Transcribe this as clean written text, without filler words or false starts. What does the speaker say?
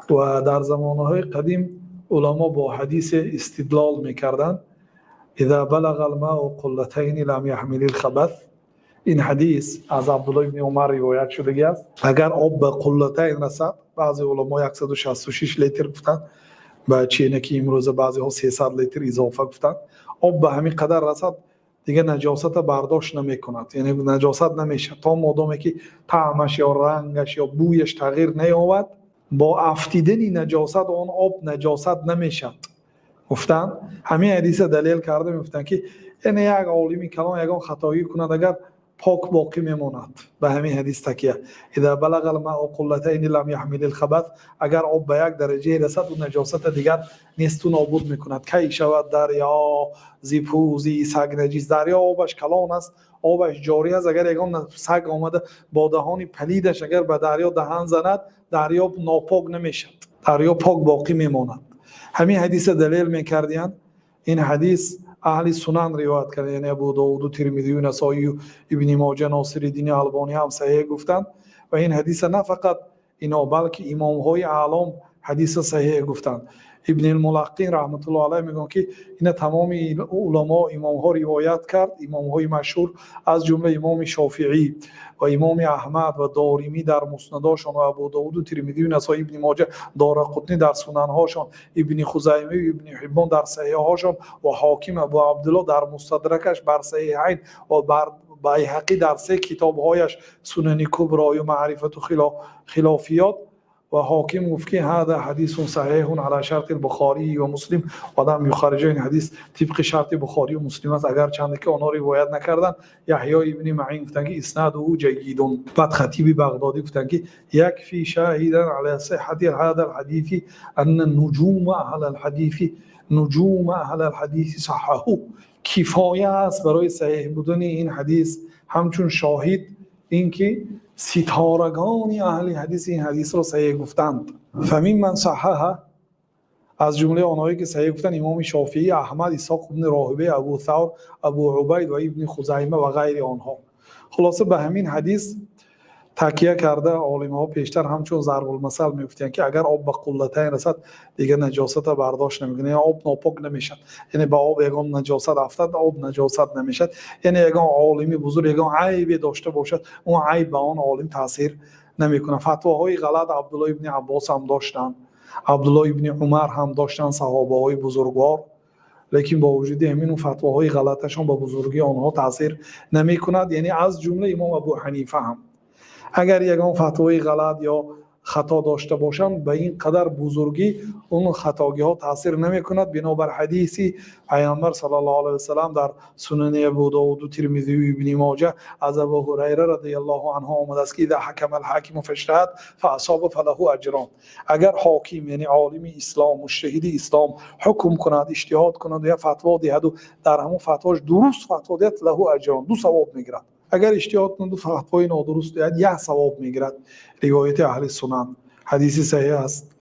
Ва дар замонҳои қадим уламо бо ҳадис истидлол мекарданд: إذا بلغ الماء قلتين لم يحمل الخبث. Ин ҳадис аз Абдуллоҳ ибни Умар ривоят шудагиаст. Агар об ба қуллатайн расад, баъзе уламо 166 литр гуфтанд, ба ченаки имрӯза баъзеҳо 300 литр изофа гуфтанд. Об ба ҳамин қадар расад, дигар наҷосата бардошт намекунад, яъне наҷосат намешавад, то модоме ки таъмаш ё рангаш ё бӯяш тағйир наёбад, бо афтидани наҷосат он об наҷосат намешавад, гуфтанд. Ҳамин ҳадиса далел карда мегуфтанд, ки яъне як олими калон ягон хатоӣ кунад агар, пок боқӣ мемонад, ба ҳамин ҳадис такя: إذا بلغ الماء قلتين لم يحمل الخبث. Агар об ба як дараҷае расад, ӯ наҷосата дигар несту нобуд мекунад. Кай шавад дарё зи пӯзи саг наҷис? Дарё обаш калон аст, обаш ҷорӣ аст. Агар ягон саг омада бо даҳони палидаш агар ба дарё даҳан занад, дарё нопок намешавад, дарё пок боқӣ мемонад. Ҳамин ҳадиса далел мекардиянд. Ин ҳадис аҳли сунан ривоят кард, яъне Абу Довуду, Тирмизию, Насоию, Ибни Моҷа, Носириддини Албонӣ ҳам саҳеҳ гуфтанд. Ва ин ҳадиса на фақат ино, балки имомҳои аълом ҳадиса саҳеҳ гуфтанд. Ибни Мулаққин раҳматуллоҳ алайҳ мегӯянд, ки ина тамоми уламо, имомҳо ривоят кард, имомҳои машҳур, аз ҷумла имоми Шофиӣ ва имоми Аҳмад ва Доримӣ дар муснадошон ва Абу Довуду, Тирмизию, Насоӣ, Ибни Моҷа, Дорақутнӣ дар сунанҳошон, Ибни Хузаймаю Ибни Ҳиббон дар саҳиҳҳошон ва Ҳоким Абу Абдулло дар Мустадракаш бар Саҳиҳайн ва бар Байҳақӣ дар се китобҳояш, Сунани Куброю Маърифату Хилофиёт. Ва Ҳоким гуфт, ки هذا حديث صحيح على شرط البخاري ومسلم ولم يخرجاه. Ин ҳадис тибқи шарти Бухорию Муслим аст, агарчанде ки онҳо ривоят накарданд. Яҳё ибни Маин гуфтанд, ки إسناده جيد. Баъд Хатиби Бағдодӣ гуфтанд, ки يكفي شاهدا على صحة هذا الحديث أن نجوم أهل الحديث صححوه. Кифоя аст барои саҳеҳ будани ин ҳадис ҳамчун шоҳид инки ситорагони аҳли ҳадис ин ҳадисро саҳеҳ гуфтанд. فممن صححه, аз ҷумлаи онҳое ки саҳеҳ гуфтанд, имоми Шофиӣ, Аҳмад, Исҳоқ ибни Роҳибе, Абу Савр, Абу Убайд ва Ибни Хузайма ва ғайри онҳо. Хулоса, ба ҳамин ҳадис такя карда, олимҳо пештар ҳамчун зарбулмасал мегуфтиянд, ки агар об ба қуллатайн расад, дигар наҷосата бардошт намекунад, яъне об нопок намешавад, яъне ба об ягон наҷосат афтад, об наҷосат намешавад. Яъне ягон олими бузург ягон айбе дошта бошад, он айб ба он олим таъсир намекунад. Фатвоҳои ғалат Абдулло ибни Аббос ҳам доштанд, Абдулло ибни Умар ҳам доштанд, саҳобаҳои бузургвор, лекин бо вуҷуди ҳамин фатвоҳои ғалаташон ба бузургии онҳо таъсир намекунад. Яъне аз ҷумла имом Абу Ҳанифа ҳам агар ягон фатвои ғалат ё хато дошта бошанд, ба ин қадар бузургӣ он хатогиҳо таъсир намекунад, бинобар ҳадиси Пайғамбар саллаллоҳу алайҳи васалам. Дар Сунани Абу Довуду, Тирмизию, Ибни Моҷа аз Абу Ҳурайра радиаллоҳу анҳу омадааст, ки إذا حكم الحاكم فاجتهد فأصاب فله أجران. Агар ҳоким, яъне олими ислом, муҷтаҳиди ислом ҳукм кунад, иҷтиҳод кунад я фатво диҳаду дар ҳамон фатвош дуруст фатво диҳад, له أجران, ду савоб мегирад. Агар иҷтиҳод кунаду фатвои нодуруст диҳад, як савоб мегирад. Ривояти аҳли сунан, ҳадиси саҳеҳ аст.